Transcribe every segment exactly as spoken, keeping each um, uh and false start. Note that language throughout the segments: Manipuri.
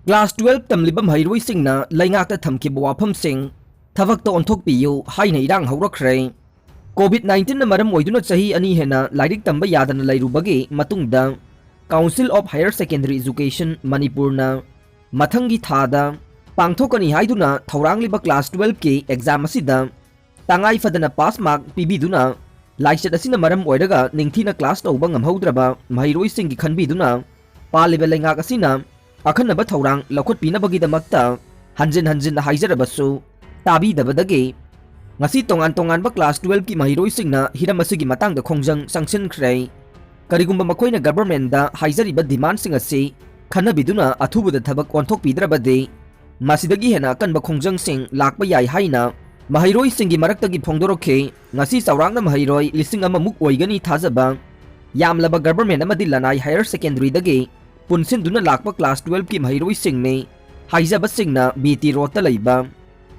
Class twelve ꯇꯝꯂꯤꯕ ꯃꯍꯩꯔꯣꯏꯁꯤꯡꯅ ꯂꯩꯉꯥꯛꯇ ꯊꯝꯈꯤꯕ ꯋꯥꯐꯝꯁꯤꯡ ꯊꯕꯛꯇ ꯑꯣꯟꯊꯣꯛꯄꯤꯌꯨ ꯍꯥꯏꯅ ꯏꯔꯥꯡ ꯍꯧꯔꯛꯈ꯭ꯔꯦ꯫ COVID nineteenꯅ ꯃꯔꯝ ꯑꯣꯏꯗꯨꯅ ꯆꯍꯤ ꯑꯅꯤ ꯍꯦꯟꯅ ꯂꯥꯏꯔꯤꯛ ꯇꯝꯕ ꯌꯥꯗꯅ ꯂꯩꯔꯨꯕꯒꯤ ꯃꯇꯨꯡꯗ Council of Higher Secondary Education ꯃꯅꯤꯄꯨꯔꯅ ꯃꯊꯪꯒꯤ ꯊꯥꯗ ꯄꯥꯡꯊꯣꯛꯀꯅꯤ ꯍꯥꯏꯗꯨꯅ ꯊꯧꯔꯥꯡꯂꯤꯕ class twelveꯀꯤ exam ꯑꯁꯤꯗ ꯇꯉꯥꯏ ꯐꯗꯅ pass mark ꯄꯤꯕꯤꯗꯨꯅ ꯂꯥꯏꯆꯠ ꯑꯁꯤꯅ ꯃꯔꯝ ꯑꯣꯏꯔꯒ ꯅꯤꯡꯊꯤꯅ class ꯇꯧꯕ ꯉꯝꯍꯧꯗ꯭ꯔꯕ ꯃꯍꯩꯔꯣꯏꯁꯤꯡꯒꯤ ꯈꯟꯕꯤꯗꯨꯅ ꯄꯥꯜꯂꯤꯕ ꯂꯩꯉꯥꯛ ꯑꯁꯤꯅ ꯑꯈꯟꯅꯕ ꯊꯧꯔꯥꯡ ꯂꯧꯈꯠꯄꯤꯅꯕꯒꯤꯗꯃꯛꯇ ꯍꯟꯖꯤꯟ ꯍꯟꯖꯤꯟꯅ ꯍꯥꯏꯖꯔꯕꯁꯨ ꯇꯥꯕꯤꯗꯕꯗꯒꯤ ꯉꯁꯤ ꯇꯣꯉꯥꯟ ꯇꯣꯉꯥꯟꯕ class twelveꯀꯤ ꯃꯍꯩꯔꯣꯏꯁꯤꯡꯅ ꯍꯤꯔꯝ ꯑꯁꯤꯒꯤ ꯃꯇꯥꯡꯗ ꯈꯣꯡꯖꯪ ꯆꯪꯁꯤꯟꯈ꯭ꯔꯦ꯫ ꯀꯔꯤꯒꯨꯝꯕ ꯃꯈꯣꯏꯅ governmentꯗ ꯍꯥꯏꯖꯔꯤꯕ demandꯁꯤꯡ ꯑꯁꯤ ꯈꯟꯅꯕꯤꯗꯨꯅ ꯑꯊꯨꯕꯗ ꯊꯕꯛ ꯑꯣꯟꯊꯣꯛꯄꯤꯗ꯭ꯔꯕꯗꯤ ꯃꯁꯤꯗꯒꯤ ꯍꯦꯟꯅ ꯑꯀꯟꯕ ꯈꯣꯡꯖꯪꯁꯤꯡ ꯂꯥꯛꯄ ꯌꯥꯏ ꯍꯥꯏꯅ ꯃꯍꯩꯔꯣꯏꯁꯤꯡꯒꯤ ꯃꯔꯛꯇꯒꯤ ꯐꯣꯡꯗꯣꯔꯛꯈꯤ꯫ ꯉꯁꯤ ꯆꯥꯎꯔꯥꯛꯅ ꯃꯍꯩꯔꯣꯏ ꯂꯤꯁꯤꯡ ꯑꯃꯃꯨꯛ ꯑꯣꯏꯒꯅꯤ ꯊꯥꯖꯕ ꯌꯥꯝꯂꯕ government ꯑꯃꯗꯤ ꯂꯅꯥꯏ higher secondary ꯗꯒꯤ ꯄꯨꯟꯁꯤꯟꯗꯨꯅ ꯂꯥꯛꯄ class twelve ꯀꯤ ꯃꯍꯩꯔꯣꯏꯁꯤꯡꯅꯤ꯫ ꯍꯥꯏꯖꯕꯁꯤꯡꯅ B T road ꯇ ꯂꯩꯕ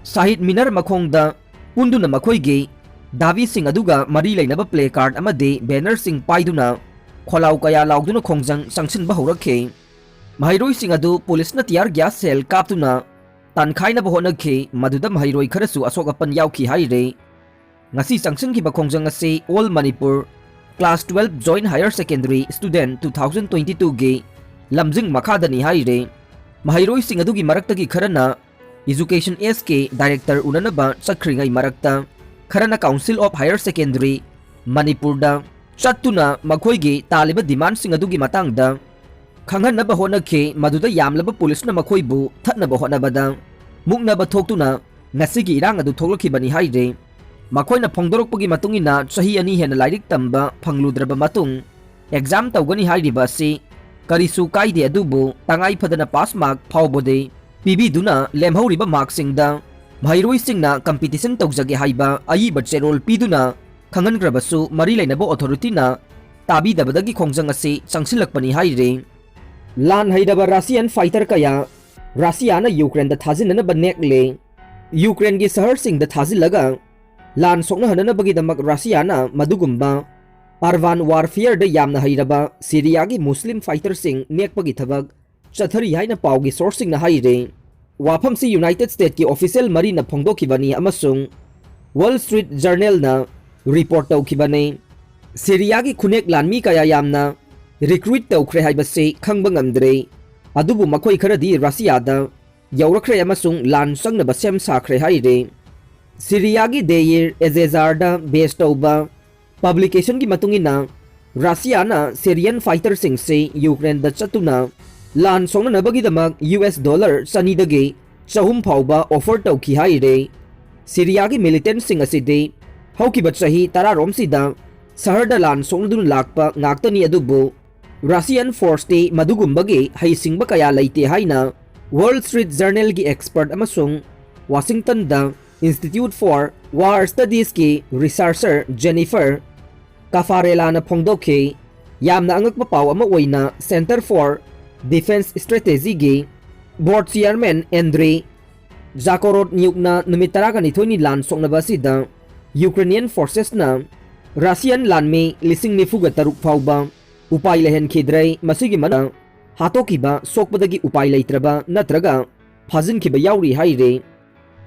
ꯁꯍꯤꯗ ꯃꯤꯅꯔ ꯃꯈꯣꯡꯗ ꯄꯨꯟꯗꯨꯅ ꯃꯈꯣꯏꯒꯤ ꯗꯥꯕꯤꯁꯤꯡ ꯑꯗꯨꯒ ꯃꯔꯤ ꯂꯩꯅꯕ placard ꯑꯃꯗꯤ banner ꯁꯤꯡ ꯄꯥꯏꯗꯨꯅ ꯈꯣꯜꯂꯥꯎ ꯀꯌꯥ ꯂꯥꯎꯗꯨꯅ ꯈꯣꯡꯖꯪ ꯆꯪꯁꯤꯟꯕ ꯍꯧꯔꯛꯈꯤ꯫ ꯃꯍꯩꯔꯣꯏꯁꯤꯡ ꯑꯗꯨ ꯄꯨꯂꯤꯁꯅ tear gas shell ꯀꯥꯞꯇꯨꯅ ꯇꯥꯟꯈꯥꯏꯅꯕ ꯍꯣꯠꯅꯈꯤ, ꯃꯗꯨꯗ ꯃꯍꯩꯔꯣꯏ ꯈꯔꯁꯨ ꯑꯁꯣꯛ ꯑꯄꯟ ꯌꯥꯎꯈꯤ ꯍꯥꯏꯔꯤ꯫ ꯉꯁꯤ ꯆꯪꯁꯤꯟꯈꯤꯕ ꯈꯣꯡꯖꯪ ꯑꯁꯤ All Manipur Class twelve Joint Higher Secondary Student two thousand twenty two ꯒꯤ ꯂꯝꯖꯤꯡ ꯃꯈꯥꯗꯅꯤ ꯍꯥꯏꯔꯤ꯫ ꯃꯍꯩꯔꯣꯏꯁꯤꯡ ꯑꯗꯨꯒꯤ ꯃꯔꯛꯇꯒꯤ ꯈꯔꯅ Education S ꯀꯤ director ꯎꯅꯅꯕ ꯆꯠꯈ꯭ꯔꯤꯉꯩ ꯃꯔꯛꯇ, ꯈꯔꯅ Council of Higher Secondary ꯃꯅꯤꯄꯨꯔꯗ ꯆꯠꯇꯨꯅ ꯃꯈꯣꯏꯒꯤ ꯇꯥꯜꯂꯤꯕ demandꯁꯤꯡ ꯑꯗꯨꯒꯤ ꯃꯇꯥꯡꯗ ꯈꯪꯍꯟꯅꯕ ꯍꯣꯠꯅꯈꯤ, ꯃꯗꯨꯗ ꯌꯥꯝꯂꯕ ꯄꯨꯂꯤꯁꯅ ꯃꯈꯣꯏꯕꯨ ꯊꯠꯅꯕ ꯍꯣꯠꯅꯕꯗ ꯃꯨꯛꯅꯕ ꯊꯣꯛꯇꯨꯅ ꯉꯁꯤꯒꯤ ꯏꯔꯥꯡ ꯑꯗꯨ ꯊꯣꯛꯂꯛꯈꯤꯕꯅꯤ ꯍꯥꯏꯔꯤ꯫ ꯃꯈꯣꯏꯅ ꯐꯣꯡꯗꯣꯔꯛꯄꯒꯤ ꯃꯇꯨꯡ ꯏꯟꯅ, ꯆꯍꯤ ꯑꯅꯤ ꯍꯦꯟꯅ ꯂꯥꯏꯔꯤꯛ ꯇꯝꯕ ꯐꯪꯂꯨꯗ꯭ꯔꯕ ꯃꯇꯨꯡ exam ꯇꯧꯒꯅꯤ ꯍꯥꯏꯔꯤꯕ ꯑꯁꯤ ꯀꯔꯤꯁꯨ ꯀꯥꯏꯗꯦ, ꯑꯗꯨꯕꯨ ꯇꯉꯥꯏ ꯐꯗꯅ pass mark ꯐꯥꯎꯕꯗꯤ ꯄꯤꯕꯤꯗꯨꯅ ꯂꯦꯝꯍꯧꯔꯤꯕ markꯁꯤꯡꯗ ꯃꯍꯩꯔꯣꯏꯁꯤꯡꯅ competition ꯇꯧꯖꯒꯦ ꯍꯥꯏꯕ ꯑꯏꯕ ꯆꯦꯔꯣꯜ ꯄꯤꯗꯨꯅ ꯈꯪꯍꯟꯈ꯭ꯔꯕꯁꯨ ꯃꯔꯤ ꯂꯩꯅꯕ authorityꯅ ꯇꯥꯕꯤꯗꯕꯗꯒꯤ ꯈꯣꯡꯖꯪ ꯑꯁꯤ ꯆꯪꯁꯤꯜꯂꯛꯄꯅꯤ ꯍꯥꯏꯔꯤ꯫ ꯂꯥꯟ ꯍꯩꯔꯕ Russian fighter ꯀꯌꯥ ꯔꯁꯤꯌꯥꯅ ꯌꯨꯀ꯭ꯔꯦꯟꯗ ꯊꯥꯖꯤꯟꯅꯅꯕ ꯅꯦꯛꯂꯦ꯫ ꯌꯨꯀ꯭ꯔꯦꯟꯒꯤ ꯁꯍꯔꯁꯤꯡꯗ ꯊꯥꯖꯤꯜꯂꯒ ꯂꯥꯟ ꯁꯣꯛꯅꯍꯟꯅꯅꯕꯒꯤꯗꯃꯛ ꯔꯁꯤꯌꯥꯅ ꯃꯗꯨꯒꯨꯝꯕ urban warfareꯗ ꯌꯥꯝꯅ ꯍꯩꯔꯕ ꯁꯤꯔꯤꯌꯥꯒꯤ ꯃꯨꯁꯂꯤꯝ fighterꯁꯤꯡ ꯅꯦꯛꯄꯒꯤ ꯊꯕꯛ ꯆꯠꯊꯔꯤ ꯍꯥꯏꯅ ꯄꯥꯎꯒꯤ ꯁꯣꯔꯁꯁꯤꯡꯅ ꯍꯥꯏꯔꯤ꯫ ꯋꯥꯐꯝꯁꯤ ꯌꯨꯅꯥꯏꯇꯦꯗ ꯁ꯭ꯇꯦꯠꯀꯤ ꯑꯣꯐꯤꯁꯤꯌꯦꯜ ꯃꯔꯤꯅ ꯐꯣꯡꯗꯣꯛꯈꯤꯕꯅꯤ ꯑꯃꯁꯨꯡ ꯋꯥꯜ ꯁ꯭ꯇ꯭ꯔꯤꯠ ꯖꯔꯅꯦꯜꯅ ꯔꯤꯄꯣꯔꯠ ꯇꯧꯈꯤꯕꯅꯤ꯫ ꯁꯤꯔꯤꯌꯥꯒꯤ ꯈꯨꯅꯦꯛ ꯂꯥꯟꯃꯤ ꯀꯌꯥ ꯌꯥꯝꯅ ꯔꯤꯀ꯭ꯔꯨꯏꯠ ꯇꯧꯈ꯭ꯔꯦ ꯍꯥꯏꯕꯁꯤ ꯈꯪꯕ ꯉꯝꯗ꯭ꯔꯦ, ꯑꯗꯨꯕꯨ ꯃꯈꯣꯏ ꯈꯔꯗꯤ ꯔꯁꯤꯌꯥꯗ ꯌꯧꯔꯛꯈ꯭ꯔꯦ ꯑꯃꯁꯨꯡ ꯂꯥꯟ ꯆꯪꯅꯕ ꯁꯦꯝ ꯁꯥꯈ꯭ꯔꯦ ꯍꯥꯏꯔꯤ꯫ ꯁꯤꯔꯤꯌꯥꯒꯤ ꯗꯦꯌꯤꯔ ꯑꯦꯖꯦꯖꯥꯔꯗ ꯕꯦꯁ ꯇꯧꯕ ꯄꯕ꯭ꯂꯤꯀꯦꯁꯟꯒꯤ ꯃꯇꯨꯡ ꯏꯟꯅ, ꯔꯁꯤꯌꯥꯅ ꯁꯤꯔꯤꯌꯟ ꯐꯥꯏꯇꯔꯁꯤꯡꯁꯤ ꯌꯨꯀ꯭ꯔꯦꯟꯗ ꯆꯠꯇꯨꯅ ꯂꯥꯟ ꯁꯣꯛꯅꯅꯕꯒꯤꯗꯃꯛ ꯌꯨ ꯑꯦꯁ ꯗꯣꯂꯔ ꯆꯅꯤꯗꯒꯤ ꯆꯍꯨꯝ ꯐꯥꯎꯕ ꯑꯣꯐꯔ ꯇꯧꯈꯤ ꯍꯥꯏꯔꯦ꯫ ꯁꯤꯔꯤꯌꯥꯒꯤ ꯃꯤꯂꯤꯇꯦꯟꯠꯁꯤꯡ ꯑꯁꯤꯗꯤ ꯍꯧꯈꯤꯕ ꯆꯍꯤ ꯇꯔꯥꯔꯣꯝꯁꯤꯗ ꯁꯍꯔꯗ ꯂꯥꯟ ꯁꯣꯛꯅꯗꯨꯅ ꯂꯥꯛꯄ ꯉꯥꯛꯇꯅꯤ, ꯑꯗꯨꯕꯨ ꯔꯁꯤꯌꯟ ꯐꯣꯔꯁꯇꯤ ꯃꯗꯨꯒꯨꯝꯕꯒꯤ ꯍꯩꯁꯤꯡꯕ ꯀꯌꯥ ꯂꯩꯇꯦ ꯍꯥꯏꯅ ꯋꯥꯔꯜ ꯁ꯭ꯇ꯭ꯔꯤꯠ ꯖꯔꯅꯦꯜꯒꯤ ꯑꯦꯛꯁꯄꯔꯠ ꯑꯃꯁꯨꯡ ꯋꯥꯁꯤꯡꯇꯟꯗ ꯏꯟꯁꯇꯤꯇ꯭ꯌꯨꯠ ꯐꯣꯔ ꯋꯥꯔ ꯁ꯭ꯇꯗꯤꯁꯀꯤ ꯔꯤꯁꯥꯔꯆꯔ ꯖꯦꯅꯤꯐꯔ ꯀꯥꯐꯥꯔꯦꯂꯥꯅ ꯐꯣꯡꯗꯣꯛꯈꯤ꯫ ꯌꯥꯝꯅ ꯑꯉꯛꯄ ꯄꯥꯎ ꯑꯃ ꯑꯣꯏꯅ, ꯁꯦꯟꯇꯔ ꯐꯣꯔ ꯗꯤꯐꯦꯟꯁ ꯁ꯭ꯇ꯭ꯔꯦꯇꯦꯖꯤꯒꯤ ꯕꯣꯔꯗ ꯆꯤꯌꯔꯃꯦꯟ ꯑꯦꯟꯗ꯭ꯔꯤ ꯖꯥꯀꯣꯔꯣꯠꯅ꯭ꯌꯨꯛꯅ ꯅꯨꯃꯤꯠ ꯇꯔꯥꯒ ꯅꯤꯊꯣꯏꯅꯤ ꯂꯥꯟ ꯁꯣꯛꯅꯕ ꯑꯁꯤꯗ ꯌꯨꯀ꯭ꯔꯦꯅꯤꯌꯟ ꯐꯣꯔꯁꯦꯁꯅ ꯔꯁꯤꯌꯟ ꯂꯥꯟꯃꯤ ꯂꯤꯁꯤꯡ ꯅꯤꯐꯨꯒ ꯇꯔꯨꯛ ꯐꯥꯎꯕ ꯎꯄꯥꯏ ꯂꯩꯍꯟꯈꯤꯗ꯭ꯔꯦ꯫ ꯃꯁꯤꯒꯤ ꯃꯅꯨꯡꯗ ꯍꯥꯠꯇꯣꯛꯈꯤꯕ, ꯁꯣꯛꯄꯗꯒꯤ ꯎꯄꯥꯏ ꯂꯩꯇ꯭ꯔꯕ ꯅꯠꯇ꯭ꯔꯒ ꯐꯥꯖꯤꯟꯈꯤꯕ ꯌꯥꯎꯔꯤ ꯍꯥꯏꯔꯤ꯫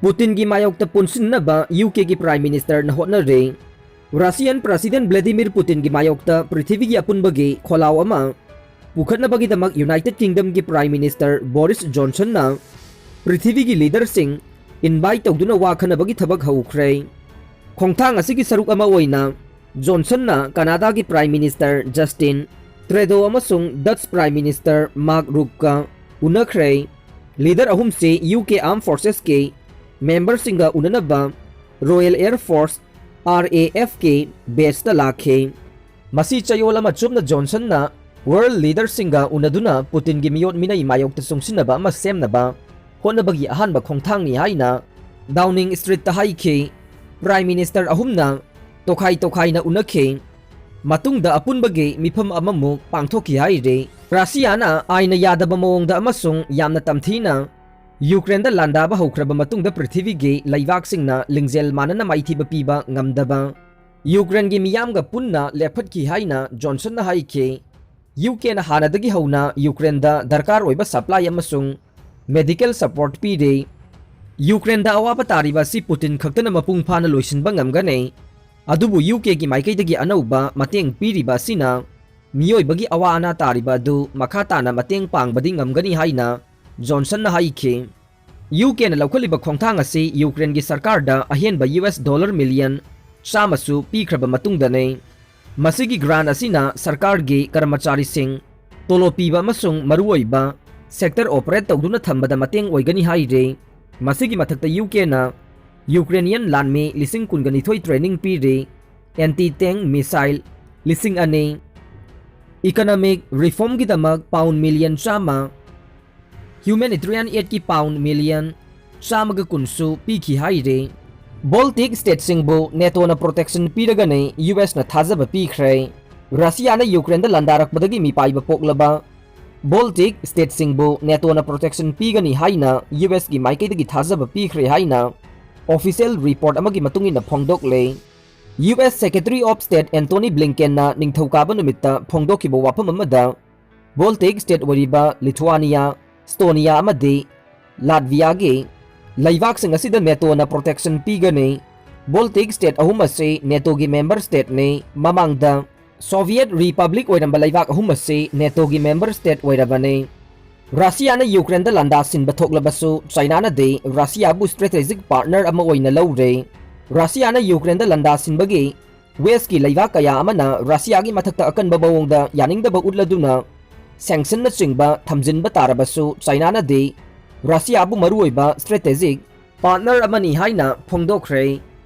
ꯄꯨꯇꯤꯟꯒꯤ ꯃꯥꯌꯣꯛꯇ ꯄꯨꯟꯁꯤꯟꯅꯕ ꯌꯨ ꯀꯦꯒꯤ ꯄ꯭ꯔꯥꯏꯝ ꯃꯤꯅꯤꯁꯇꯔꯅ ꯍꯣꯠꯅꯔꯤ꯫ ꯔꯁꯤꯌꯟ ꯄ꯭ꯔꯁꯤꯗꯦꯟꯠ ꯚ꯭ꯂꯦꯗꯤꯃꯤꯔ ꯄꯨꯇꯤꯟꯒꯤ ꯃꯥꯌꯣꯛꯇ ꯄ꯭ꯔꯤꯊꯤꯕꯤꯒꯤ ꯑꯄꯨꯟꯕꯒꯤ ꯈꯣꯜꯂꯥꯎ ꯑꯃ ꯄꯨꯈꯠꯅꯕꯒꯤꯗꯃꯛ ꯌꯨꯅꯥꯏꯇꯦꯗ ꯀꯤꯡꯗꯝꯒꯤ ꯄ꯭ꯔꯥꯏꯝ ꯃꯤꯅꯤꯁꯇꯔ ꯕꯣꯔꯤꯁ ꯖꯣꯟꯁꯟꯅ ꯄ꯭ꯔꯤꯊꯤꯕꯤꯒꯤ ꯂꯤꯗꯔꯁꯤꯡ ꯏꯟꯚꯥꯏꯠ ꯇꯧꯗꯨꯅ ꯋꯥ ꯈꯟꯅꯕꯒꯤ ꯊꯕꯛ ꯍꯧꯈ꯭ꯔꯦ꯫ ꯈꯣꯡꯊꯥꯡ ꯑꯁꯤꯒꯤ ꯁꯔꯨꯛ ꯑꯃ ꯑꯣꯏꯅ ꯖꯣꯟꯁꯟꯅ ꯀꯅꯥꯗꯥꯒꯤ ꯄ꯭ꯔꯥꯏꯝ ꯃꯤꯅꯤꯁꯇꯔ ꯖꯁꯇꯤꯟ ꯇ꯭ꯔꯦꯗꯣ ꯑꯃꯁꯨꯡ ꯗꯠꯆ ꯄ꯭ꯔꯥꯏꯝ ꯃꯤꯅꯤꯁꯇꯔ ꯃꯥꯔꯛ ꯔꯨꯠꯀ ꯎꯅꯈ꯭ꯔꯦ꯫ ꯂꯤꯗꯔ ꯑꯍꯨꯝꯁꯤ ꯌꯨ ꯀꯦ ꯑꯥꯔꯝ ꯐꯣꯔꯁꯦꯁꯀꯤ ꯃꯦꯝꯕꯔꯁꯤꯡꯒ ꯎꯅꯅꯕ royal air force, R A ꯑꯦꯐꯀꯤ ꯕꯦꯁꯇ ꯂꯥꯛꯈꯤ꯫ ꯃꯁꯤ ꯆꯌꯣꯜ ꯑꯃ ꯆꯨꯞꯅ ꯖꯣꯟꯁꯟꯅ ꯋꯥꯔꯜ ꯂꯤꯗꯔꯁꯤꯡꯒ ꯎꯅꯗꯨꯅ ꯄꯨꯇꯤꯟꯒꯤ ꯃꯤꯑꯣꯠ ꯃꯤꯅꯩ ꯃꯥꯌꯣꯛꯇ ꯆꯨꯡꯁꯤꯟꯅꯕ ꯑꯃ ꯁꯦꯝꯅꯕ ꯍꯣꯠꯅꯕꯒꯤ ꯑꯍꯥꯟꯕ ꯈꯣꯡꯊꯥꯡꯅꯤ ꯍꯥꯏꯅ ꯗꯥꯎꯅꯤꯡ ꯁ꯭ꯇ꯭ꯔꯤꯠꯇ ꯍꯥꯏꯈꯤ꯫ ꯄ꯭ꯔꯥꯏꯝ ꯃꯤꯅꯤꯁꯇꯔ ꯑꯍꯨꯝꯅ ꯇꯣꯈꯥꯏ ꯇꯣꯈꯥꯏꯅ ꯎꯅꯈꯤ꯫ ꯃꯇꯨꯡꯗ ꯑꯄꯨꯟꯕꯒꯤ ꯃꯤꯐꯝ ꯑꯃꯃꯨꯛ ꯄꯥꯡꯊꯣꯛꯈꯤ ꯍꯥꯏꯔꯤ꯫ ꯔꯁꯤꯌꯥꯅ ꯑꯥꯏꯟꯅ ꯌꯥꯗꯕ ꯃꯑꯣꯡꯗ ꯑꯃꯁꯨꯡ ꯌꯥꯝꯅ ꯇꯝꯊꯤꯅ ꯌꯨꯀ꯭ꯔꯦꯟꯗ ꯂꯥꯟꯗꯥꯕ ꯍꯧꯈ꯭ꯔꯕ ꯃꯇꯨꯡꯗ ꯄ꯭ꯔꯤꯊꯤꯕꯤꯒꯤ ꯂꯩꯕꯥꯛꯁꯤꯡꯅ ꯂꯤꯡꯖꯦꯜ ꯃꯥꯟꯅꯅ ꯃꯥꯏꯊꯤꯕ ꯄꯤꯕ ꯉꯝꯗꯕ ꯌꯨꯀ꯭ꯔꯦꯟꯒꯤ ꯃꯤꯌꯥꯝꯒ ꯄꯨꯟꯅ ꯂꯦꯞꯈꯠꯈꯤ ꯍꯥꯏꯅ ꯖꯣꯟꯁꯟꯅ ꯍꯥꯏꯈꯤ꯫ ꯌꯨ ꯀꯦꯅ ꯍꯥꯟꯅꯗꯒꯤ ꯍꯧꯅ ꯌꯨꯀ꯭ꯔꯦꯟꯗ ꯗꯔꯀꯥꯔ ꯑꯣꯏꯕ supply ꯑꯃꯁꯨꯡ medical support ꯄꯤꯔꯤ꯫ ꯌꯨꯀ꯭ꯔꯦꯟꯗ ꯑꯋꯥꯕ ꯇꯥꯔꯤꯕ ꯑꯁꯤ ꯄꯨꯇꯤꯟ ꯈꯛꯇꯅ ꯃꯄꯨꯡ ꯐꯥꯅ ꯂꯣꯏꯁꯤꯟꯕ ꯉꯝꯒꯅꯤ, ꯑꯗꯨꯕꯨ ꯌꯨ ꯀꯦꯒꯤ ꯃꯥꯏꯀꯩꯗꯒꯤ ꯑꯅꯧꯕ ꯃꯇꯦꯡ ꯄꯤꯔꯤꯕ ꯑꯁꯤꯅ ꯃꯤꯑꯣꯏꯕꯒꯤ ꯑꯋꯥ ꯑꯅꯥ ꯇꯥꯔꯤꯕ ꯑꯗꯨ ꯃꯈꯥ ꯇꯥꯅ ꯃꯇꯦꯡ ꯄꯥꯡꯕꯗꯤ ꯉꯝꯒꯅꯤ ꯍꯥꯏꯅ ꯖꯣꯟꯁꯟꯅ ꯍꯥꯏꯈꯤ꯫ ꯌꯨ ꯀꯦꯅ ꯂꯧꯈꯠꯂꯤꯕ ꯈꯣꯡꯊꯥꯡ ꯑꯁꯤ ꯌꯨꯀ꯭ꯔꯦꯟꯒꯤ ꯁꯔꯀꯥꯔꯗ ꯑꯍꯦꯟꯕ ꯌꯨ ꯑꯦꯁ ꯗꯣꯂꯔ ꯃꯤꯂꯤꯌꯟ ꯆꯥꯝꯃꯁꯨ ꯄꯤꯈ꯭ꯔꯕ ꯃꯇꯨꯡꯗꯅꯤ꯫ ꯃꯁꯤꯒꯤ grant ꯑꯁꯤꯅ ꯁꯔꯀꯥꯔꯒꯤ ꯀꯔꯃꯆꯥꯔꯤꯁꯤꯡ ꯇꯣꯂꯣꯞ ꯄꯤꯕ ꯑꯃꯁꯨꯡ ꯃꯔꯨꯑꯣꯏꯕ sector operate ꯇꯧꯗꯨꯅ ꯊꯝꯕꯗ ꯃꯇꯦꯡ ꯑꯣꯏꯒꯅꯤ ꯍꯥꯏꯔꯤ꯫ ꯃꯁꯤꯒꯤ ꯃꯊꯛꯇ ꯌꯨ ꯀꯦꯅ ꯌꯨꯀ꯭ꯔꯦꯅꯤꯌꯟ ꯂꯥꯟꯃꯤ ꯂꯤꯁꯤꯡ ꯀꯨꯟꯒꯅꯤꯊꯣꯏ training ꯄꯤꯔꯤ, anti tank missile ꯂꯤꯁꯤꯡ ꯑꯅꯤ, economic reformꯒꯤꯗꯃꯛ ꯄꯥꯎꯟ ꯃꯤꯂꯤꯌꯟ ꯆꯥꯝꯃ, humanitarian aidꯀꯤ ꯄꯥꯎꯟ ꯃꯤꯂꯤꯌꯟ ꯆꯥꯝꯃꯒ ꯀꯨꯟꯁꯨ ꯄꯤꯈꯤ ꯍꯥꯏꯔꯤ꯫ ꯕꯣꯜꯇꯤꯛ ꯁ꯭ꯇꯦꯠꯁꯤꯡꯕꯨ ꯅꯦꯇꯣꯅ protection ꯄꯤꯔꯒꯅꯤ ꯌꯨ ꯑꯦꯁꯅ ꯊꯥꯖꯕ ꯄꯤꯈ꯭ꯔꯦ꯫ ꯔꯁꯤꯌꯥꯅ ꯌꯨꯀ꯭ꯔꯦꯟꯗ ꯂꯥꯟꯗꯥꯔꯛꯄꯗꯒꯤ ꯃꯤꯄꯥꯏꯕ ꯄꯣꯛꯂꯕ ꯕꯣꯜꯇꯤꯛ ꯁ꯭ꯇꯦꯠꯁꯤꯡꯕꯨ ꯅꯦꯇꯣꯅ protection ꯄꯤꯒꯅꯤ ꯍꯥꯏꯅ ꯌꯨ ꯑꯦꯁꯀꯤ ꯃꯥꯏꯀꯩꯗꯒꯤ ꯊꯥꯖꯕ ꯄꯤꯈ꯭ꯔꯦ ꯍꯥꯏꯅ official report ꯑꯃꯒꯤ ꯃꯇꯨꯡ ꯏꯟꯅ ꯐꯣꯡꯗꯣꯛꯂꯦ꯫ U S Secretary of State Antony Blinkenꯅ ꯅꯤꯡꯊꯧꯀꯥꯕ ꯅꯨꯃꯤꯠꯇ ꯐꯣꯡꯗꯣꯛꯈꯤꯕ ꯋꯥꯐꯝ ꯑꯃꯗ, ꯕꯣꯜꯇꯤꯛ ꯁ꯭ꯇꯦꯠ ꯑꯣꯏꯔꯤꯕ ꯂꯤꯊꯨꯋꯥꯅꯤꯌꯥ, ꯁ꯭ꯇꯣꯅꯤꯌꯥ ꯑꯃꯗꯤ ꯂꯥꯠꯚꯤꯌꯥꯒꯤ ꯂꯩꯕꯥꯛꯁꯤꯡ ꯑꯁꯤꯗ ꯅꯦꯇꯣꯅ protection ꯄꯤꯒꯅꯤ꯫ ꯕꯣꯜꯇꯤꯛ ꯁ꯭ꯇꯦꯠ ꯑꯍꯨꯝ ꯑꯁꯤ ꯅꯦꯇꯣꯒꯤ member stateꯅꯤ꯫ ꯃꯃꯥꯡꯗ ꯁꯣꯚꯤꯌꯦꯠ ꯔꯤꯄꯕ꯭ꯂꯤꯛ ꯑꯣꯏꯔꯝꯕ ꯂꯩꯕꯥꯛ ꯑꯍꯨꯝ ꯑꯁꯤ ꯅꯦꯇꯣꯒꯤ member state ꯑꯣꯏꯔꯕꯅꯤ꯫ ꯔꯁꯤꯌꯥꯅ ꯌꯨꯀ꯭ꯔꯦꯟꯗ ꯂꯥꯟꯗꯥ ꯁꯤꯟꯕ ꯊꯣꯛꯂꯕꯁꯨ, ꯆꯥꯏꯅꯥꯅꯗꯤ ꯔꯁꯤꯌꯥꯕꯨ strategic partner ꯑꯃ ꯑꯣꯏꯅ ꯂꯧꯔꯦ꯫ ꯔꯁꯤꯌꯥꯅ ꯌꯨꯀ꯭ꯔꯦꯟꯗ ꯂꯥꯟꯗꯥ ꯁꯤꯟꯕꯒꯤ Westꯀꯤ ꯂꯩꯕꯥꯛ ꯀꯌꯥ ꯑꯃꯅ ꯔꯁꯤꯌꯥꯒꯤ ꯃꯊꯛꯇ ꯑꯀꯟꯕ ꯃꯑꯣꯡꯗ ꯌꯥꯅꯤꯡꯗꯕ ꯎꯠꯂꯗꯨꯅ sanctionꯅꯆꯤꯡꯕ ꯊꯝꯖꯤꯟꯕ ꯇꯥꯔꯕꯁꯨ, ꯆꯥꯏꯅꯥꯅꯗꯤ ꯔꯁꯤꯌꯥꯕꯨ ꯃꯔꯨꯑꯣꯏꯕ strategic partner ꯑꯃꯅꯤ ꯍꯥꯏꯅ ꯐꯣꯡꯗꯣꯛꯈ꯭ꯔꯦ꯫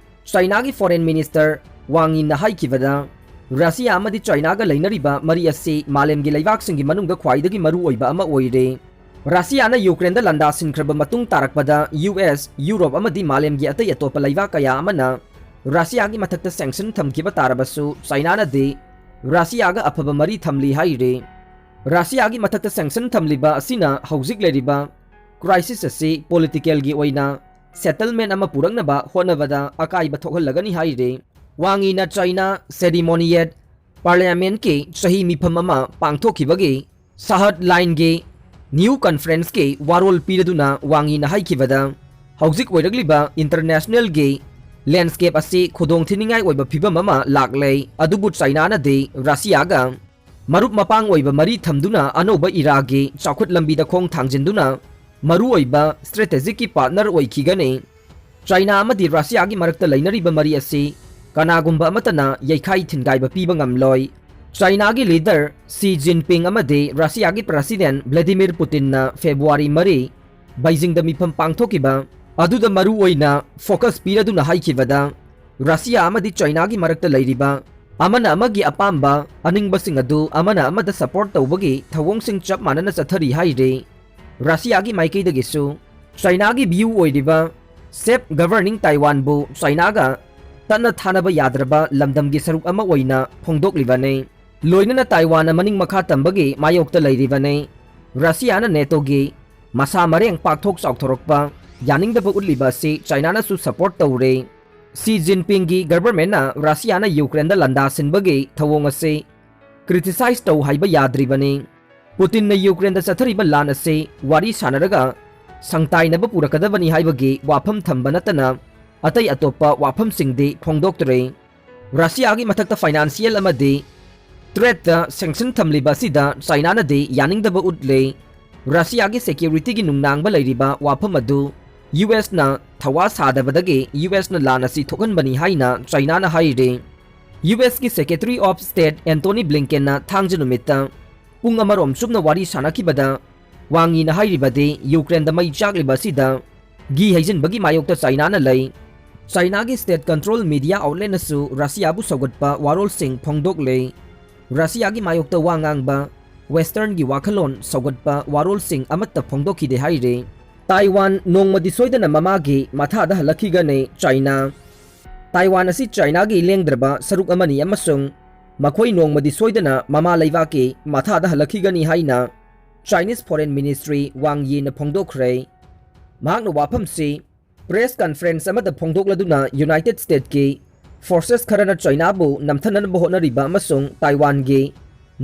ꯆꯥꯏꯅꯥꯒꯤ Foreign Minister ꯋꯥꯡ ꯌꯤꯅ ꯍꯥꯏꯈꯤꯕꯗ, ꯔꯁꯤꯌꯥ ꯑꯃꯗꯤ ꯆꯥꯏꯅꯥꯒ ꯂꯩꯅꯔꯤꯕ ꯃꯔꯤ ꯑꯁꯤ ꯃꯥꯂꯦꯝꯒꯤ ꯂꯩꯕꯥꯛꯁꯤꯡꯒꯤ ꯃꯅꯨꯡꯗ ꯈ꯭ꯋꯥꯏꯗꯒꯤ ꯃꯔꯨꯑꯣꯏꯕ ꯑꯃ ꯑꯣꯏꯔꯦ꯫ ꯔꯁꯤꯌꯥꯅ ꯌꯨꯀ꯭ꯔꯦꯟꯗ ꯂꯥꯟꯗꯥ ꯁꯤꯟꯈ꯭ꯔꯕ ꯃꯇꯨꯡ ꯇꯥꯔꯛꯄꯗ, ꯌꯨ ꯑꯦꯁ, ꯌꯨꯔꯣꯞ ꯑꯃꯗꯤ ꯃꯥꯂꯦꯝꯒꯤ ꯑꯇꯩ ꯑꯇꯣꯞꯄ ꯂꯩꯕꯥꯛ ꯀꯌꯥ ꯑꯃꯅ ꯔꯁꯤꯌꯥꯒꯤ ꯃꯊꯛꯇ sanction ꯊꯝꯈꯤꯕ ꯇꯥꯔꯕꯁꯨ, ꯆꯥꯏꯅꯥꯅꯗꯤ ꯔꯁꯤꯌꯥꯒ ꯑꯐꯕ ꯃꯔꯤ ꯊꯝꯂꯤ ꯍꯥꯏꯔꯤ꯫ ꯔꯁꯤꯌꯥꯒꯤ ꯃꯊꯛꯇ sanction ꯊꯝꯂꯤꯕ ꯑꯁꯤꯅ ꯍꯧꯖꯤꯛ ꯂꯩꯔꯤꯕ crisis ꯑꯁꯤ politicalꯒꯤ ꯑꯣꯏꯅ settlement ꯑꯃ ꯄꯨꯔꯛꯅꯕ ꯍꯣꯠꯅꯕꯗ ꯑꯀꯥꯏꯕ ꯊꯣꯛꯍꯜꯂꯒꯅꯤ ꯍꯥꯏꯔꯤ꯫ ꯋꯥꯡ ꯌꯤꯅ ꯆꯥꯏꯅꯥ ceremonial Parliament ꯀꯤ ꯆꯍꯤ ꯃꯤꯐꯝ ꯑꯃ ꯄꯥꯡꯊꯣꯛꯈꯤꯕꯒꯤ ꯁꯍꯔ ꯂꯥꯏꯟꯒꯤ ꯅ꯭ꯌꯨ ꯀꯟꯐ꯭ꯔꯦꯟꯁꯀꯤ ꯋꯥꯔꯣꯜ ꯄꯤꯔꯗꯨꯅ ꯋꯥꯡ ꯌꯤꯅ ꯍꯥꯏꯈꯤꯕꯗ, ꯍꯧꯖꯤꯛ ꯑꯣꯏꯔꯛꯂꯤꯕ ꯏꯟꯇꯔꯅꯦꯁꯅꯦꯜꯒꯤ ꯂꯦꯟꯁꯀꯦꯞ ꯑꯁꯤ ꯈꯨꯗꯣꯡ ꯊꯤꯅꯤꯡꯉꯥꯏ ꯑꯣꯏꯕ ꯐꯤꯕꯝ ꯑꯃ ꯂꯥꯛꯂꯦ, ꯑꯗꯨꯕꯨ ꯆꯥꯏꯅꯥꯅꯗꯤ ꯔꯁꯤꯌꯥꯒ ꯃꯔꯨꯞ ꯃꯄꯥꯡ ꯑꯣꯏꯕ ꯃꯔꯤ ꯊꯝꯗꯨꯅ ꯑꯅꯧꯕ ꯏꯔꯥꯒꯤ ꯆꯥꯎꯈꯠ ꯂꯝꯕꯤꯗ ꯈꯣꯡ ꯊꯥꯡꯖꯤꯟꯗꯨꯅ ꯃꯔꯨꯑꯣꯏꯕ ꯁ꯭ꯇ꯭ꯔꯦꯇꯦꯖꯤꯛꯀꯤ ꯄꯥꯔꯠꯅꯔ ꯑꯣꯏꯈꯤꯒꯅꯤ꯫ ꯆꯥꯏꯅꯥ ꯑꯃꯗꯤ ꯔꯁꯤꯌꯥꯒꯤ ꯃꯔꯛꯇ ꯂꯩꯅꯔꯤꯕ ꯃꯔꯤ ꯑꯁꯤ ꯀꯅꯥꯒꯨꯝꯕ ꯑꯃꯠꯇꯅ ꯌꯩꯈꯥꯏ ꯊꯤꯟꯒꯥꯏꯕ ꯄꯤꯕ ꯉꯝꯂꯣꯏ꯫ ꯆꯥꯏꯅꯥꯒꯤ ꯂꯤꯗꯔ ꯁꯤ ꯖꯤꯟꯄꯤꯡ ꯑꯃꯗꯤ ꯔꯁꯤꯌꯥꯒꯤ ꯄ꯭ꯔꯁꯤꯗꯦꯟ ꯚ꯭ꯂꯥꯗꯤꯃꯤꯔ ꯄꯨꯇꯤꯟꯅ ꯐꯦꯕ꯭ꯔꯨꯋꯥꯔꯤ ꯃꯔꯤ ꯕꯩꯖꯤꯡꯗ ꯃꯤꯐꯝ ꯄꯥꯡꯊꯣꯛꯈꯤꯕ ꯑꯗꯨꯗ ꯃꯔꯨ ꯑꯣꯏꯅ ꯐꯣꯀꯁ ꯄꯤꯔꯗꯨꯅ ꯍꯥꯏꯈꯤꯕꯗ, ꯔꯁꯤꯌꯥ ꯑꯃꯗꯤ ꯆꯥꯏꯅꯥꯒꯤ ꯃꯔꯛꯇ ꯂꯩꯔꯤꯕ ꯑꯃꯅ ꯑꯃꯒꯤ ꯑꯄꯥꯝꯕ ꯑꯅꯤꯡꯕꯁꯤꯡ ꯑꯗꯨ ꯑꯃꯅ ꯑꯃꯗ ꯁꯄꯣꯔꯠ ꯇꯧꯕꯒꯤ ꯊꯧꯑꯣꯡꯁꯤꯡ ꯆꯞ ꯃꯥꯟꯅꯅ ꯆꯠꯊꯔꯤ ꯍꯥꯏꯔꯤ꯫ ꯔꯁꯤꯌꯥꯒꯤ ꯃꯥꯏꯀꯩꯗꯒꯤꯁꯨ ꯆꯥꯏꯅꯥꯒꯤ ꯚ꯭ꯌꯨ ꯑꯣꯏꯔꯤꯕ ꯁꯦꯜꯐ ꯒꯚꯔꯅꯤꯡ ꯇꯥꯏꯋꯥꯟꯕꯨ ꯆꯥꯏꯅꯥꯒ ꯇꯠꯅ ꯊꯥꯅꯕ ꯌꯥꯗ꯭ꯔꯕ ꯂꯝꯗꯝꯒꯤ ꯁꯔꯨꯛ ꯑꯃ ꯑꯣꯏꯅ ꯐꯣꯡꯗꯣꯛꯂꯤꯕꯅꯤ꯫ ꯂꯣꯏꯅꯅ ꯇꯥꯏꯋꯥꯟꯅ ꯃꯅꯤꯡ ꯃꯈꯥ ꯇꯝꯕꯒꯤ ꯃꯥꯌꯣꯛꯇ ꯂꯩꯔꯤꯕꯅꯤ꯫ ꯔꯁꯤꯌꯥꯅ ꯅꯦꯇꯣꯒꯤ ꯃꯁꯥ ꯃꯔꯦꯡ ꯄꯥꯛꯊꯣꯛ ꯆꯥꯎꯊꯣꯔꯛꯄ ꯌꯥꯅꯤꯡꯗꯕ ꯎꯠꯂꯤꯕ ꯑꯁꯤ ꯆꯥꯏꯅꯥꯅꯁꯨ ꯁꯄꯣꯔꯠ ꯇꯧꯔꯦ꯫ ꯁꯤ ꯖꯤꯟꯄꯤꯡꯒꯤ ꯒꯚꯔꯟꯃꯦꯟꯠꯅ ꯔꯁꯤꯌꯥꯅ ꯌꯨꯀ꯭ꯔꯦꯟꯗ ꯂꯥꯟꯗꯥ ꯁꯤꯟꯕꯒꯤ ꯊꯧꯑꯣꯡ ꯑꯁꯤ ꯀ꯭ꯔꯤꯇꯤꯁꯥꯏꯖ ꯇꯧ ꯍꯥꯏꯕ ꯌꯥꯗ꯭ꯔꯤꯕꯅꯤ꯫ ꯄꯨꯇꯤꯟꯅ ꯌꯨꯀ꯭ꯔꯦꯟꯗ ꯆꯠꯊꯔꯤꯕ ꯂꯥꯟ ꯑꯁꯤ ꯋꯥꯔꯤ ꯁꯥꯟꯅꯔꯒ ꯁꯪꯇꯥꯏꯅꯕ ꯄꯨꯔꯛꯀꯗꯕꯅꯤ ꯍꯥꯏꯕꯒꯤ ꯋꯥꯐꯝ ꯊꯝꯕ ꯅꯠꯇꯅ ꯑꯇꯩ ꯑꯇꯣꯞꯄ ꯋꯥꯐꯝꯁꯤꯡꯗꯤ ꯐꯣꯡꯗꯣꯛꯇ꯭ꯔꯦ꯫ ꯔꯁꯤꯌꯥꯒꯤ ꯃꯊꯛꯇ ꯐꯥꯏꯅꯥꯟꯁꯤꯌꯦꯜ ꯑꯃꯗꯤ ꯇ꯭ꯔꯦꯗꯇ ꯁꯦꯡꯁꯟ ꯊꯝꯂꯤꯕ ꯑꯁꯤꯗ ꯆꯥꯏꯅꯥꯅꯗꯤ ꯌꯥꯅꯤꯡꯗꯕ ꯎꯠꯂꯦ꯫ ꯔꯁꯤꯌꯥꯒꯤ ꯁꯦꯀ꯭ꯌꯨꯔꯤꯇꯤꯒꯤ ꯅꯨꯡꯅꯥꯡꯕ ꯂꯩꯔꯤꯕ ꯋꯥꯐꯝ ꯑꯗꯨ ꯌꯨ ꯑꯦꯁꯅ ꯊꯋꯥ ꯁꯥꯗꯕꯗꯒꯤ ꯌꯨ ꯑꯦꯁꯅ ꯂꯥꯟ ꯑꯁꯤ ꯊꯣꯛꯍꯟꯕꯅꯤ ꯍꯥꯏꯅ ꯆꯥꯏꯅꯥꯅ ꯍꯥꯏꯔꯤ꯫ ꯌꯨ ꯑꯦꯁꯀꯤ ꯁꯦꯀ꯭ꯔꯦꯇꯔꯤ ꯑꯣꯐ ꯁ꯭ꯇꯦꯠ ꯑꯦꯟꯇꯣꯅꯤ ꯕ꯭ꯂꯤꯡꯀꯦꯟꯅ ꯊꯥꯡꯖ ꯅꯨꯃꯤꯠꯇ ꯄꯨꯡ ꯑꯃꯔꯣꯝ ꯆꯨꯞꯅ ꯋꯥꯔꯤ ꯁꯥꯟꯅꯈꯤꯕꯗ, ꯋꯥꯡ ꯌꯤꯅ ꯍꯥꯏꯔꯤꯕꯗꯤ ꯌꯨꯀ꯭ꯔꯦꯟꯗ ꯃꯩ ꯆꯥꯛꯂꯤꯕ ꯑꯁꯤꯗ ꯘꯤ ꯍꯩꯖꯤꯟꯕꯒꯤ ꯃꯥꯌꯣꯛꯇ ꯆꯥꯏꯅꯥꯅ ꯂꯩ꯫ ꯆꯥꯏꯅꯥꯒꯤ ꯁ꯭ꯇꯦꯠ ꯀꯟꯇ꯭ꯔꯣꯜ ꯃꯤꯗꯤꯌꯥ ꯑꯥꯎꯠꯂꯦꯠꯅꯁꯨ ꯔꯁꯤꯌꯥꯕꯨ ꯁꯧꯒꯠꯄ ꯋꯥꯔꯣꯜꯁꯤꯡ ꯐꯣꯡꯗꯣꯛꯂꯦ꯫ ꯔꯁꯤꯌꯥꯒꯤ ꯃꯥꯌꯣꯛꯇ ꯋꯥ ꯉꯥꯡꯕ ꯋꯦꯁꯇꯔꯟꯒꯤ ꯋꯥꯈꯜꯂꯣꯟ ꯁꯧꯒꯠꯄ ꯋꯥꯔꯣꯜꯁꯤꯡ ꯑꯃꯠꯇ ꯐꯣꯡꯗꯣꯛꯈꯤꯗꯦ ꯍꯥꯏꯔꯤ꯫ ꯇꯥꯏꯋꯥꯟ ꯅꯣꯡꯃꯗꯤ ꯁꯣꯏꯗꯅ ꯃꯃꯥꯒꯤ ꯃꯊꯥꯗ ꯍꯜꯂꯛꯈꯤꯒꯅꯤ ꯆꯥꯏꯅꯥ꯫ ꯇꯥꯏꯋꯥꯟ ꯑꯁꯤ ꯆꯥꯏꯅꯥꯒꯤ ꯂꯦꯡꯗ꯭ꯔꯕ ꯁꯔꯨꯛ ꯑꯃꯅꯤ ꯑꯃꯁꯨꯡ ꯃꯈꯣꯏ ꯅꯣꯡꯃꯗꯤ ꯁꯣꯏꯗꯅ ꯃꯃꯥ ꯂꯩꯕꯥꯛꯀꯤ ꯃꯊꯥꯗ ꯍꯜꯂꯛꯈꯤꯒꯅꯤ ꯍꯥꯏꯅ ꯆꯥꯏꯅꯤꯁ ꯐꯣꯔꯦꯟ ꯃꯤꯅꯤꯁꯇ꯭ꯔꯤ ꯋꯥꯡ ꯌꯤꯅ ꯐꯣꯡꯗꯣꯛꯈ꯭ꯔꯦ꯫ ꯃꯍꯥꯛꯅ ꯋꯥꯐꯝꯁꯤ ꯄ꯭ꯔꯦꯁ ꯀꯟꯐꯔꯦꯟꯁ ꯑꯃꯗ ꯐꯣꯡꯗꯣꯛꯂꯗꯨꯅ ꯌꯨꯅꯥꯏꯇꯦꯗ ꯁ꯭ꯇꯦꯠꯀꯤ forces ꯈꯔꯅ ꯆꯥꯏꯅꯥꯕꯨ ꯅꯝꯊꯅꯅꯕ ꯍꯣꯠꯅꯔꯤꯕ ꯑꯃꯁꯨꯡ ꯇꯥꯏꯋꯥꯟꯒꯤ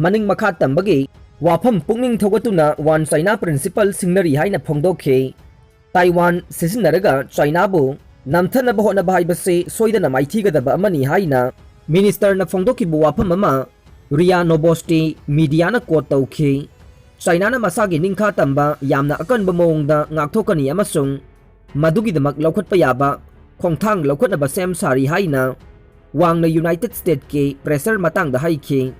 ꯃꯅꯤꯡ ꯃꯈꯥ ꯇꯝꯕꯒꯤ ꯋꯥꯐꯝ ꯄꯨꯛꯅꯤꯡ ꯊꯧꯒꯠꯇꯨꯅ One China Principle ꯁꯤꯡꯅꯔꯤ ꯍꯥꯏꯅ ꯐꯣꯡꯗꯣꯛꯈꯤ꯫ ꯇꯥꯏꯋꯥꯟ ꯁꯤꯖꯤꯟꯅꯔꯒ ꯆꯥꯏꯅꯥꯕꯨ ꯅꯝꯊꯅꯕ ꯍꯣꯠꯅꯕ ꯍꯥꯏꯕꯁꯤ ꯁꯣꯏꯗꯅ ꯃꯥꯏꯊꯤꯒꯗꯕ ꯑꯃꯅꯤ ꯍꯥꯏꯅ ꯃꯤꯅꯤꯁꯇꯔꯅ ꯐꯣꯡꯗꯣꯛꯈꯤꯕ ꯋꯥꯐꯝ ꯑꯃ ꯔꯤꯌꯥ ꯅꯣꯕꯣꯁꯇꯤ ꯃꯤꯗꯤꯌꯥꯅ ꯀꯣꯠ ꯇꯧꯈꯤ꯫ ꯆꯥꯏꯅꯥꯅ ꯃꯁꯥꯒꯤ ꯅꯤꯡꯈꯥ ꯇꯝꯕ ꯌꯥꯝꯅ ꯑꯀꯟꯕ ꯃꯑꯣꯡꯗ ꯉꯥꯛꯊꯣꯛꯀꯅꯤ ꯑꯃꯁꯨꯡ ꯃꯗꯨꯒꯤꯗꯃꯛ ꯂꯧꯈꯠꯄ ꯌꯥꯕ ꯈꯣꯡꯊꯥꯡ ꯂꯧꯈꯠꯅꯕ ꯁꯦꯝ ꯁꯥꯔꯤ ꯍꯥꯏꯅ ꯋꯥꯡꯅ ꯌꯨꯅꯥꯏꯇꯦꯗ ꯁ꯭ꯇꯦꯠꯀꯤ pressure ꯃꯇꯥꯡꯗ ꯍꯥꯏꯈꯤ꯫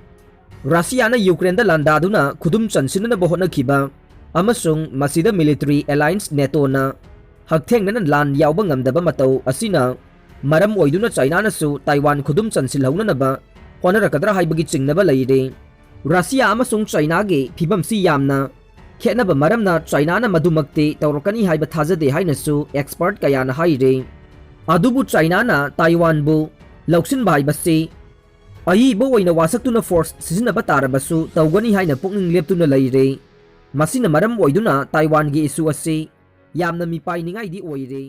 ꯔꯁꯤꯌꯥꯅ ꯌꯨꯀ꯭ꯔꯦꯟꯗ ꯂꯥꯟꯗꯥꯗꯨꯅ ꯈꯨꯗꯨꯝ ꯆꯟꯁꯤꯟꯅꯅꯕ ꯍꯣꯠꯅꯈꯤꯕ ꯑꯃꯁꯨꯡ ꯃꯁꯤꯗ military alliance ꯅꯦꯇꯣꯅ ꯍꯛꯊꯦꯡꯅꯅ ꯂꯥꯟ ꯌꯥꯎꯕ ꯉꯝꯗꯕ ꯃꯇꯧ ꯑꯁꯤꯅ ꯃꯔꯝ ꯑꯣꯏꯗꯨꯅ ꯆꯥꯏꯅꯥꯅꯁꯨ ꯇꯥꯏꯋꯥꯟ ꯈꯨꯗꯨꯝ ꯆꯟꯁꯤꯜꯍꯧꯅꯅꯕ ꯍꯣꯠꯅꯔꯛꯀꯗ꯭ꯔꯥ ꯍꯥꯏꯕꯒꯤ ꯆꯤꯡꯅꯕ ꯂꯩꯔꯤ꯫ ꯔꯁꯤꯌꯥ ꯑꯃꯁꯨꯡ ꯆꯥꯏꯅꯥꯒꯤ ꯐꯤꯕꯝꯁꯤ ꯌꯥꯝꯅ ꯈꯦꯠꯅꯕ ꯃꯔꯝꯅ ꯆꯥꯏꯅꯥꯅ ꯃꯗꯨꯃꯛꯇꯤ ꯇꯧꯔꯛꯀꯅꯤ ꯍꯥꯏꯕ ꯊꯥꯖꯗꯦ ꯍꯥꯏꯅꯁꯨ expert ꯀꯌꯥꯅ ꯍꯥꯏꯔꯤ꯫ ꯑꯗꯨꯕꯨ ꯆꯥꯏꯅꯥꯅ ꯇꯥꯏꯋꯥꯟꯕꯨ ꯂꯧꯁꯤꯟꯕ ꯍꯥꯏꯕꯁꯤ ꯑꯏꯕ ꯑꯣꯏꯅ ꯋꯥꯁꯛꯇꯨꯅ force ꯁꯤꯖꯤꯟꯅꯕ ꯇꯥꯔꯕꯁꯨ ꯇꯧꯒꯅꯤ ꯍꯥꯏꯅ ꯄꯨꯛꯅꯤꯡ ꯂꯦꯞꯇꯨꯅ ꯂꯩꯔꯦ꯫ ꯃꯁꯤꯅ ꯃꯔꯝ ꯑꯣꯏꯗꯨꯅ ꯇꯥꯏꯋꯥꯟꯒꯤ issue ꯑꯁꯤ ꯌꯥꯝꯅ ꯃꯤꯄꯥꯏꯅꯤꯡꯉꯥꯏꯗꯤ ꯑꯣꯏꯔꯦ꯫